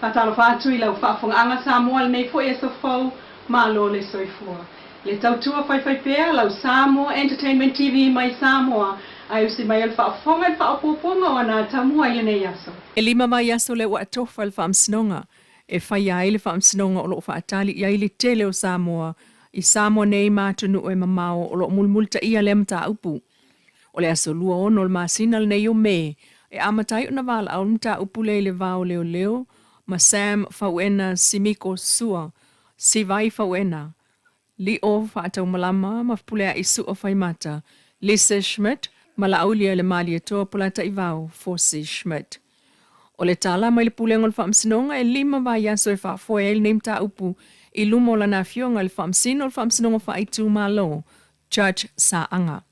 Faatalofa atu i lau faafofogaaga Samoa i lenei foi aso fou, malo le soifua. Le tautua faifaipea lau Samoa Entertainment TV mai Samoa, ae usi mai o le faafofoga i le faaopoopoga o ana atamua i lenei aso. E lima vaiaso lea ua atofa i le Faamasinoga e faia ai le faamasinoga o lo o faatali i ai le tele o Samoa i Samoa nei ma atunuu e mamao o lo o mulimulitaia lea mataupu. O le aso 26 o le masina lenei o Me e amata ai ona valaau le mataupu lea i le va o leoleo ma Sam Fauena Simiko Sua Sivai Fauena Lio Faataumalama ma Fepuleai Sua Faimata Lisa Schmidt ma Laaulia le Malietoa Polataivao Fosi Schmidt. O le tala mai le Pulega o le Faamasinoga e lima vaiaso e faafoe ai lenei mataupu i luma o lana afioga i le Faamasino o le Faamasinoga Faaitumalo, Judge Saaga.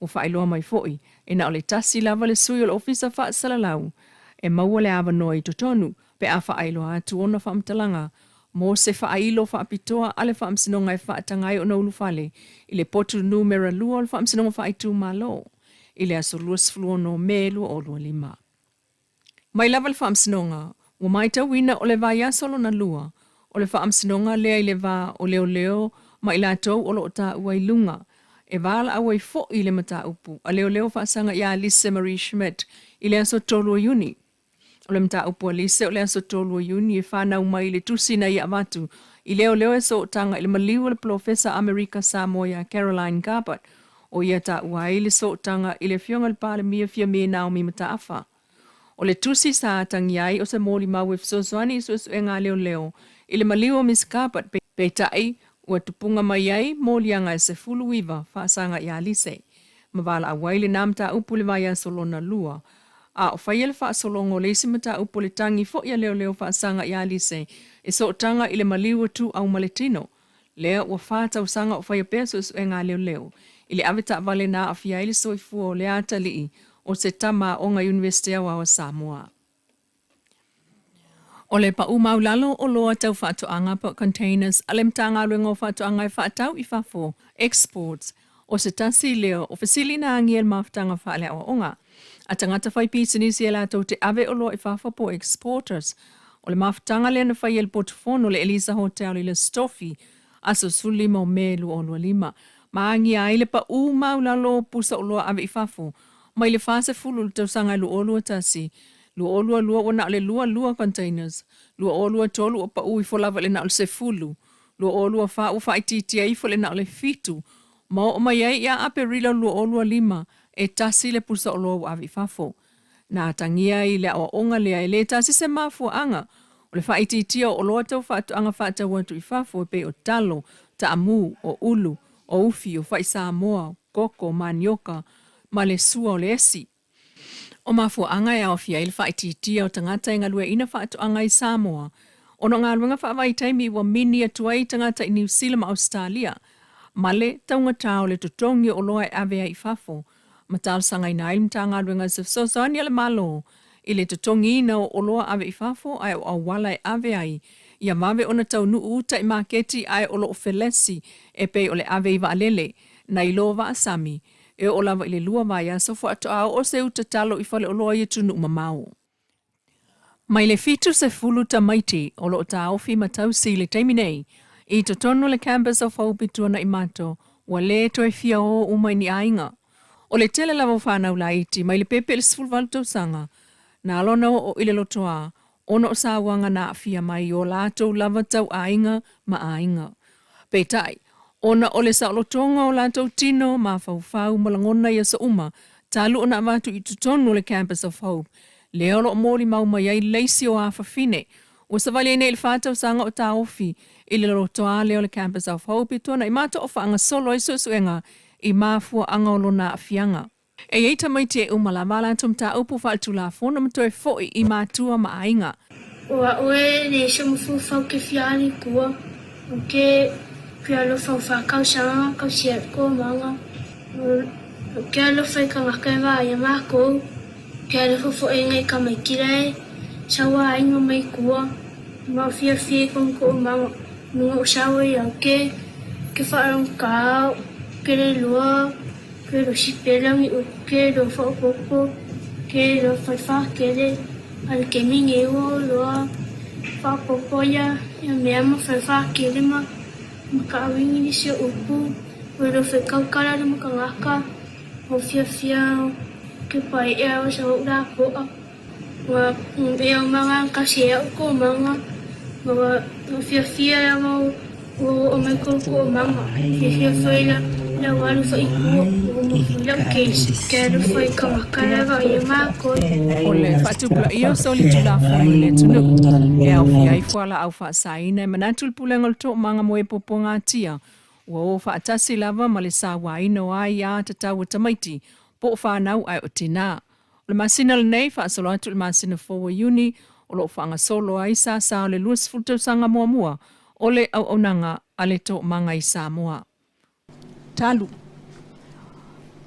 Ua faailoa mai foi, e na o le tasi lava le sui o le Ofisa Faasalalau e maua le avanoa i totonu pe a faailoa atu ona faamatalaga mo se faailo faapitoa a le Faamasinoga e faataga ai ona ulufale i le potu numera lua o le Faamasinoga Faaitumalo i le aso 26 Me 2025. Mai lava le Faamasinoga, ua matauina o le vaiaso lona lua o le Faamasinoga lea i le va o leoleo ma i latou o lo o taua i luga, e valaau ai foi le mataupu a leoleo faasaga ia Lise Marie Schmidt i le aso 3 o Iuni. O le mataupu a Lise o le aso 3 o Iuni e fanau mai i le tusi na ia avatu i leoleo e sootaga i le maliu o le polofesa Amerika Samoa ia Caroline Garbutt, o ia taua ai le sootaga i le Afioga i le Palemia Fiame Naomi Mataafa. O le tusi sa atagia ai o se molimau e fesoasoani i suesuega a leoleo i le maliu o Miss Garbutt, peitai, ua tupuga mai ai moliaga e 19 faasaga ia Lise, ma valaau ai lena mataupu i le vaiaso lona lua. A o faia le faasologa o le isi mataupu o le tagi foi a leoleo faasaga ia Lise e sootaga i le maliu o Tuau ma le tino, lea ua fa tausaga o faia pea suesuega a leoleo i le ave taavale na aafia ai le soifua o le atalii o se tama aoga Iunivesite Aoao a Samoa. O le pau maulalo o oloa tau faatoaga po o containers a le Matagaluega o Faatoaga e faatau i fafo, exports, o se tasi lea o fesili na agia i le mafutaga faaleaoaoga a tagata fai pisinisi e latou te ave oloa i fafo po o exporters. O le mafutaga lea na faia i le potufono le Elisa Hotel i le Stofi, aso 15 o Me 2025, ma agia ai le pau maulalo o pusa oloa ave i fafo mai le 40 i le tausaga e 2021, 2022 ua na o le 22 containers, 2023 ua pau ifo lava i le na o le 10, 2024 ua faaitiitia ifo i le na o le 7, ma oo mai ai ia Aperila 2025 e tasi le pusa oloa ua ave i fafo. Na atagia ai le aoaoga lea e le tasi se mafuaaga o le faaitiitia o oloa tau faatoaga faatau atu i fafo e pei o talo, taamu, o ulu, o ufi, o fai Samoa, koko, manioka, ma le sua o le esi. O mafuaaga e aofia ai le faaitiitia o tagata e galueaiina faatoaga i Samoa ona o galuega faavaitaimi ua mini atu ai tagata i Niu Sila ma Ausetalia ma le taugata o le totogi o oloa e ave ai i fafo ma talosagaina ai le Matagaluega i se fesoasoani a le Malo i le totogiina o oloa ave i fafo ae o auala e ave ai ia vave ona taunuu uta i maketi ae o lo o felesi e pei o le ave i vaalele nai lo vaa sami e oo lava i le lua vaiaso faatoa oo se uta talo i faleoloa i atunuu mamao. Mai le 70 tamaiti o lo o taofi ma tausi i le taimi nei i totonu o le Campus of Hope i Tuanaimato ua le toe fia o uma i ni aiga. O le tele lava o fanau laiti mai le pepe i le 18 tausaga na ala ona oo i le lotoa ona o sauaga na aafia mai i o latou lava tau aiga ma aiga. Peitai, ona o le saolotoga o latou tino, mafaufau ma lagona i aso uma, talu ona avatu i totonu o le Campus of Hope, lea o lo o molimau mai ai le isi o afafine ua savali ai nei i le fa tausaga o taofi i le lotoa lea o le Campus of Hope i Tuanaimato o faagasolo ai suesuega i mafuaaga o lona aafiaga. E i ai tamaiti e uma lava a latou mataupu faaletulafono ma toe foi i matua ma aiga. O a'u e le somafaufau ke fia ali kua, o ke fia alofa o whakausaga kau sia ko manga, o ke alofa i ka ngaka e vaa ia makou, ke alofa fo e ngai ka mai kila e saua ainga mai kua, ma o fia fia i kong ko manga, nunga o saua ia ke, ke whaarong kao, ke le lua, Ke lo sipelangi o ke lo faaopoopo, ke lo fale fakele, a le kemi nge ua loa, Faaopoopo ia ia mea ma fai faakele ma ma kaawingi nisi o upu ua alofa i kaukala le makagaka o fiafia ke paeʻea o sa ou lapoa ua ea o maga kasi e au ko maga ua fiafia e au ua oo mai ko ko maga fiafia foi la la ua alu foi kua ua mo foi lau case ke alofa i ka makala va ia makoi. O le faatupulaia o solitulafono i le atunuu e aofia ai fualaau faasaina e manatu le Pulega o le Toomaga mo e Puapuagatia ua o faatasi lava ma le sauaina o aia tatau a tamaiti po o fanau ae o tinā. O le masina lenei faasolo atu i le masina fou o Iuni o lo o faagasolo ai sasa o le 20 tausaga muamua o le auaunaga a le Toomaga i Samoa. Talu.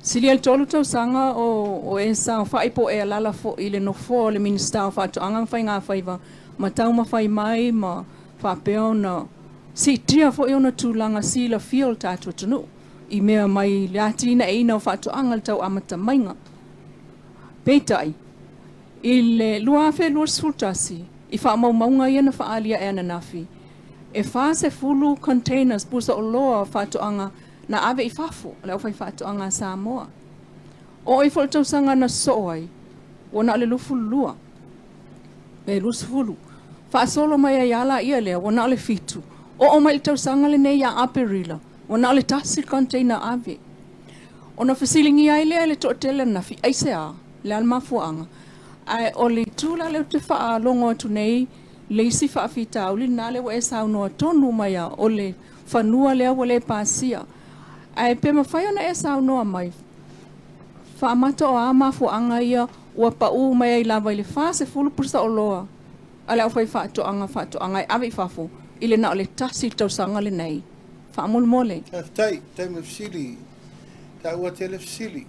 Silia i le 3 tausaga o e saofai po o e alaala foi i le nofoa o le Minisita o Faatoaga ma Faigafaiva ma taumafai mai ma faapea ona siitia foi ona tulaga silafia o le tatou atunuu i mea mai le atinaeina o faatoaga i le tau amatamaiga. Peitai, i le 2021, i faamaumauga ia na faaalia e ananafi, e 40 containers pusa oloa o faatoaga na ave i fafo a le aufaifaatoaga a Samoa. Oo ifo i le tausaga na sosoo ai, ua na o le 22, pe 20. Faasolo mai ai lava laia lea, ua na o le 7. Oo mai i le tausaga lenei ia Aperila, ua na o le 1 le container ave. Ona fesiligia ai lea e le toatele ananafi, aisea? Le a le mafuaaga? Ae o le itu la lea ou te faalogo atu nei le isi faafitauli lena lea ua e saunoa tonu mai lava, o le fanua lea ua le pasia. Ae pe mafai ona e saunoa mai, faamata o a mafuaaga ia ua pau mai ai lava i le 40 pusa oloa a le aufaifaatoaga faatoaga e ave i fafo i le na o le 1 tausaga lenei? Faamolemole. Faafetai, faafetai mo le fesili. Taua tele fesili.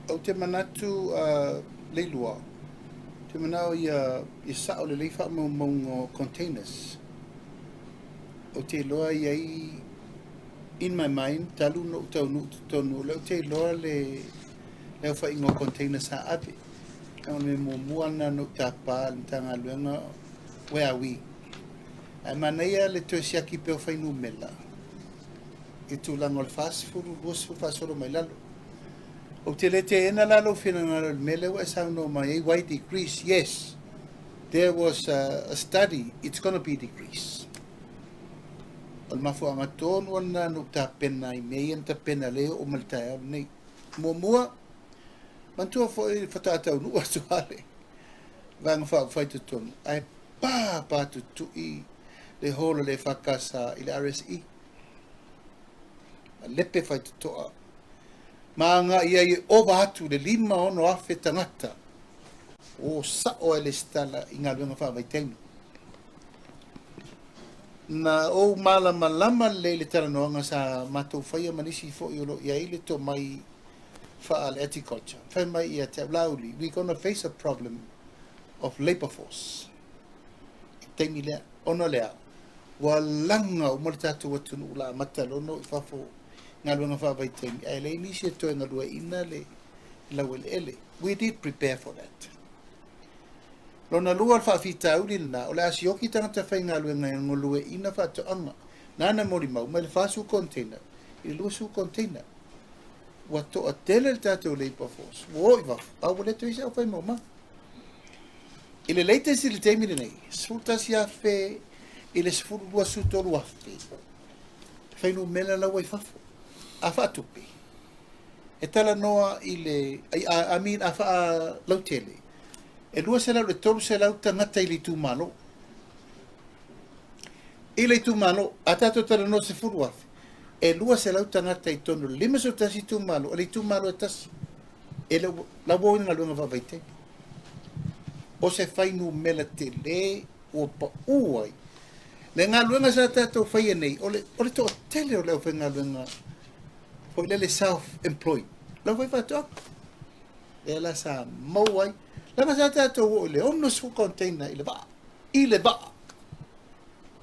Ou te manatu Leilua, ou te manao ia sao lelei faamaumauga o containers. Ou te iloa i ai in my mind talu ona ou taunuu i totonu, o lea ou te iloa le aofaiga o containers sa ave. O le mea muamua lena na ou tapa i le Matagaluega, where are we? Ae manaia le toe siaki pea o fuainumera i tulaga o le 40, 20 faasolo mai lalo. Ou te le teena la lou finagalo i le mea lea ua e saunoa mai ai, why decrease? Yes, there was a study, it's gonna be decrease. O le mafuaaga tonu lena na ou tapena ai i mea ia na tapena lea e oo mai le taeao lenei. Muamua, manatua foi faatoa taunuu atu lava le Vaega Faaupufai totonu, ae pa pa tutui le hall o le EFKS i le RSE. Malepe faitotoa. Ma agai ai e ova atu le 5-6 afe tagata o sao ai le lesitala i galuega faavaitaimi. Na ou malamalama lelei i le talanoaga sa matou faia ma nisi foi o lo o i ai le tomai faale-agriculture. Fai mai ia te au, Laauli, we gonna face a problem of labour force i le taimi lea, ona o le a? Ua laga uma le tatou atunuu la amata loa ona o i fafo i galuega faavaitaimi, ae leai nisi e toe galueaiina le laueleele. We did prepare for that. Lona lua o le faafitauli lena, o le a sioki tagata faigaluega e galueaiina faatoaga. Nana molimau mai le 40 container i le 20 container. Ua toatele le tatou labour force, ua o i fafo, a ua le toe i ai se aufaimaumau. I le latest i le taimi lenei, 11,000 i le 12, 13,000 fuainumera la ua i fafo. A faatupe, e talanoa i le, I mean, a faalautele, e 200 i le 300 tagata i le itumalo. I le itumalo, a tatou talanoa 10,000, e 200 tagata i totonu o le 51 itumalo, o le itumalo e tasi, e le o la ua o i galuega faavaitaimi. O se fuainumera tele ua pau ai. Le galuega sa tatou faia nei, o le toatele o le aufaigaluega foi lele self-employed. Le aufaifaatoaga. Lea la sa maua ai. Leaga sa tatou oo i le 60 container i le vaa. I le vaa.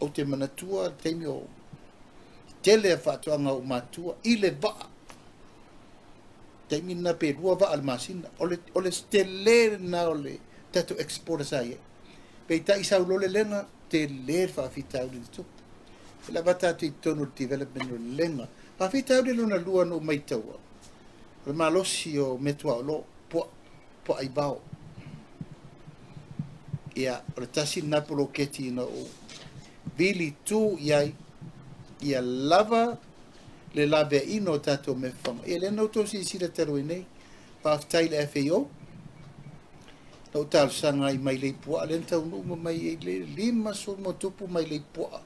Ou te manatua le taimi o tele a faatoaga o matua i le vaa. Taimi lena pe 2 vaa le masina. O le tele lena o le tatou exporter sa i ai. Peitai sau loa le lega, Tele le faafitauli na tupu. E lava tatou i totonu o le development o le lega. Faafitauli lona lua na ou maitaua, o le malosi o meatuaolo, puaa, puaa aivao. Ia, o le tasi lena poloketi na ou vili tu i ai, ia lava le laveaiina o tatou mea fafaga. Ia lea na outou silasila talu ai nei, faafetai i le FAO, na ou talosaga ai mailei puaa, lea na taunuu uma mai ai le 50 ma tupu mailei puaa,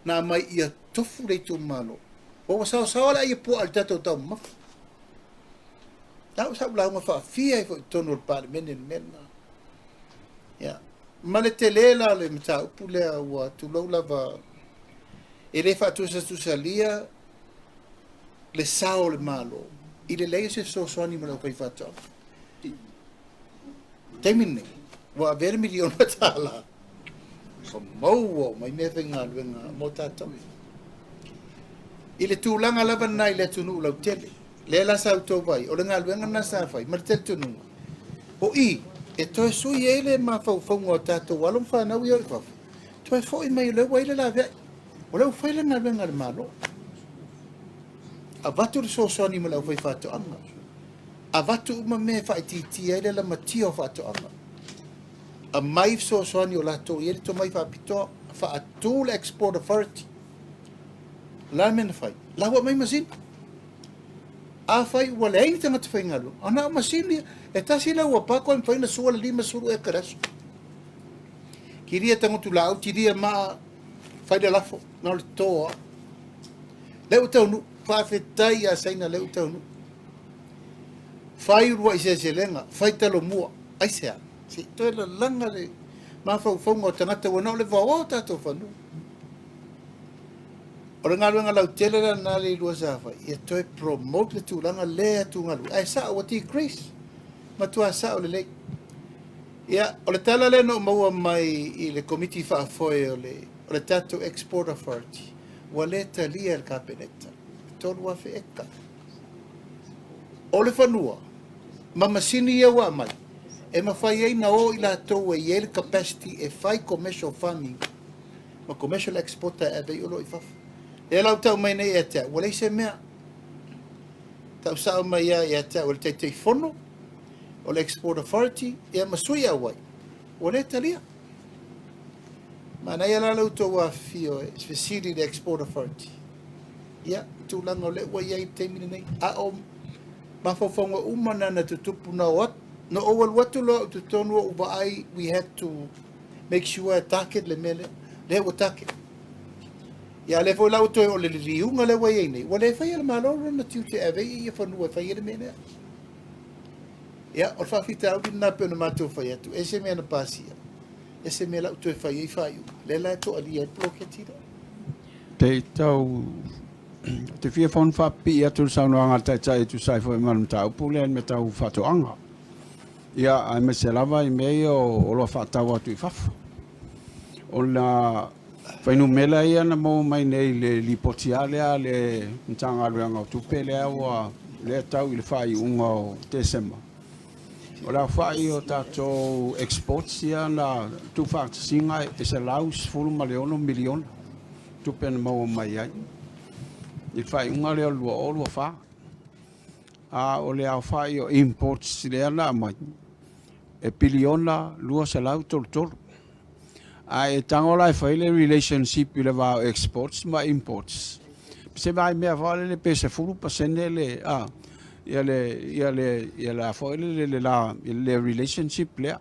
na aumai ia tofu le itumalo. Ua saosaoa le ai puaa i le tatou taumamafa. Au sa ou lauga faafia ai foi i totonu o le Palemene le mea lena. Ia, ma le tele la o le mataupu lea ua tulou lava e le faatusatusalia le sao o le Malo i le leai o se fesoasoani mo le aufaifaatoaga. Taimi lenei, ua avea le $1 miliona ua maua mai mea faigaluega mo tatou. I le tulaga lava lena i le atunuu lautele, lea la sa outou vai, o le galuega lena sa fai, ma le talitonuga, o i, e toe sui ai le mafaufauga o tatou alo ma fanau ia o i fafo, toe foi mai o lea ua i le laveai. O lea ua fai le galuega a le Malo. Avatu le fesoasoani mo le aufaifaatoaga. Avatu uma mea e faaitiitia ai le lamatia o faatoaga. Aumai fesoasoani o latou i ai le tomai faapitoa. Faatu le Export Authority. O le a le mea na fai? La ua aumai masini. Afai ua leai ni tagata faigaluega, ona o masini e tasi le ua pako e mafai ona sua le 50 eka i le aso. Kilia tagotu laau, tilia maa, fai le lafo, na o le toa. Lea ua taunuu, faafetai ia Saina lea ua taunuu. Fai uluai seleselega, fai talomua, aisea? Se i toe lalaga le mafaufauga o tagata ua na o le vaoa o tatou fanua. O le galuega lautele la lena le lua sa fai, ia toe promote le tulaga lea atugalu. Ae sao ua decrease, matua sao lelei. Ia, o le tala lea na ou maua mai i le komiti faafoe o le tatou Export Authority, ua le talia e le Kapeneta, 3,000 eka. O le fanua, ma masini ia ua aumai, e mafai ai na o i latou e i ai le capacity e fai commercial farming ma commercial exporter e ave ai oloa i fafo. Lea la ua tau mai nei ia te au, ua leai se mea. Tau sao mai ia ia te au e le Taitaifono o le Export Authority, ia ma sui auai, ua le talia. Manaia la le outou afifio e fesili i le Export Authority. Ia, tulaga o lea ua i ai i le taimi lenei. A o mafaufauga uma na na tutupu na o atu, na ou alu atu loa au totonu o ou vaai, we had to make sure e target le mea lea. Lea ua target. Ia lea foi la ua toe o le liliuga lea ua i ai nei, ua le faia le Malo lona tiute e ave ai ia fanua e fai ai le mea lea. Ia, o le faafitauli lena pei ona matou fai atu, e se mea na pasia, e se mea la ua toe fai ai faaiuga. Lea la e toalia ai le poloketi lea. Te tau te fia faunu faapipii atu le saunoaga a le Taitai e tusa ai foi ma le mataupu lea i le mea tau faatoaga. Ia, aemaise lava i mea ia o oloa faatau atu i fafo. Ona fuainumera ia na maua mai nei i le lipoti lava lea a le Matagaluega o Tupe lea ua lea tau i le faaiuga o Tesema. O le aofai o tatou exports ia na tuufaatasiga e $116 miliona tupe na maua mai ai i le faaiuga lea o le 2024. A o le aofai o imports lea na aumai e piliona 233. A e tago la e fai le relationship i le va o exports ma imports. Se vai mea foi le pe 10% le a ia le ia le ia la foi le la le relationship lea.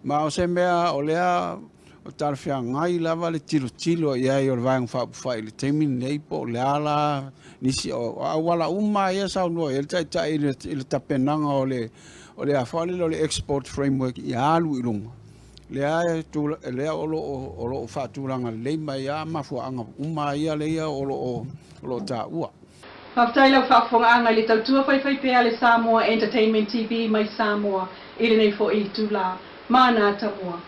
Ma o se mea o lea o talafeagai lava le tilotilo i ai o le Vaega Faaupufai i le taimi lenei po o le a la nisi o auala uma ia saunoa i ai le Taitai i le tapenaga o le a foi lele o le export framework ia alu i luga. Lea e lea o lo o faatulaga lelei mai a mafuaaga uma ia lea o lo o taua. Faafetai lau faafofogaaga i le tautua faifaipea le Samoa Entertainment TV mai Samoa i lenei foi itulā. Mana tamua.